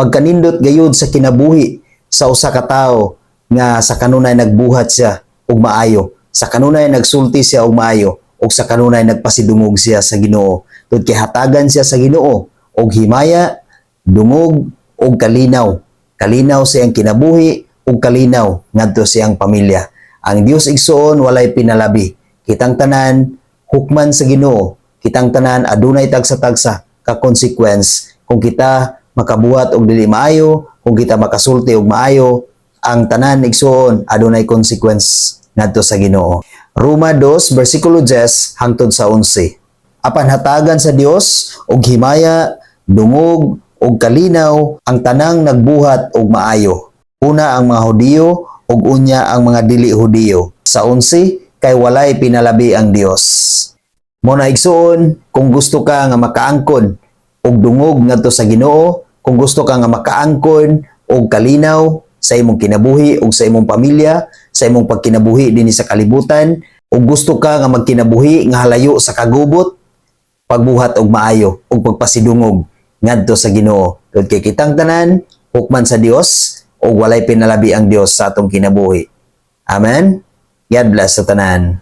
Pagkanindot gayud sa kinabuhi sa usa ka tawo nga sa kanunay nagbuhat siya og maayo, sa kanunay nagsulti siya og maayo, ug sa kanunay nagpasidungog siya sa Ginoo. Tungod kay hatagan siya sa Ginoo og himaya, dungog ug kalinaw. Kalinaw sa iyang kinabuhi ug kalinaw ngadto sa iyang pamilya. Ang Dios, igsuon, walay pinalabi. Kitang tanan hukman sa Ginoo. Kitang tanan adunay tagsa-tagsa ka consequence kung kita makabuhat og dili maayo, kung kita makasulti og maayo, ang tanan, igsuon, adunay consequence ngadto sa Ginoo. Roma 2 versikulo 10 hangtod sa 11. Apan hatagan sa Dios og himaya, dungog ug kalinaw ang tanang nagbuhat og maayo. Una ang mga Hudiyo ug unya ang mga dili Hudiyo. Sa 11, kay walay pinalabi ang Dios. Mao na, igsuon, kung gusto ka nga makaangkon og dungog ngadto sa Ginoo, kung gusto ka nga makaangkon og kalinaw sa imong kinabuhi ug sa imong pamilya, sa imong pagkinabuhi dinhi sa kalibutan, ug gusto ka nga magkinabuhi nga halayo sa kagubot, pagbuhat og maayo ug pagpasidungog ngadto sa Ginoo. Tungod kay kitang tanan hukman sa Dios ug walay pinalabi ang Dios sa atong kinabuhi. Amen. God bless sa tanan.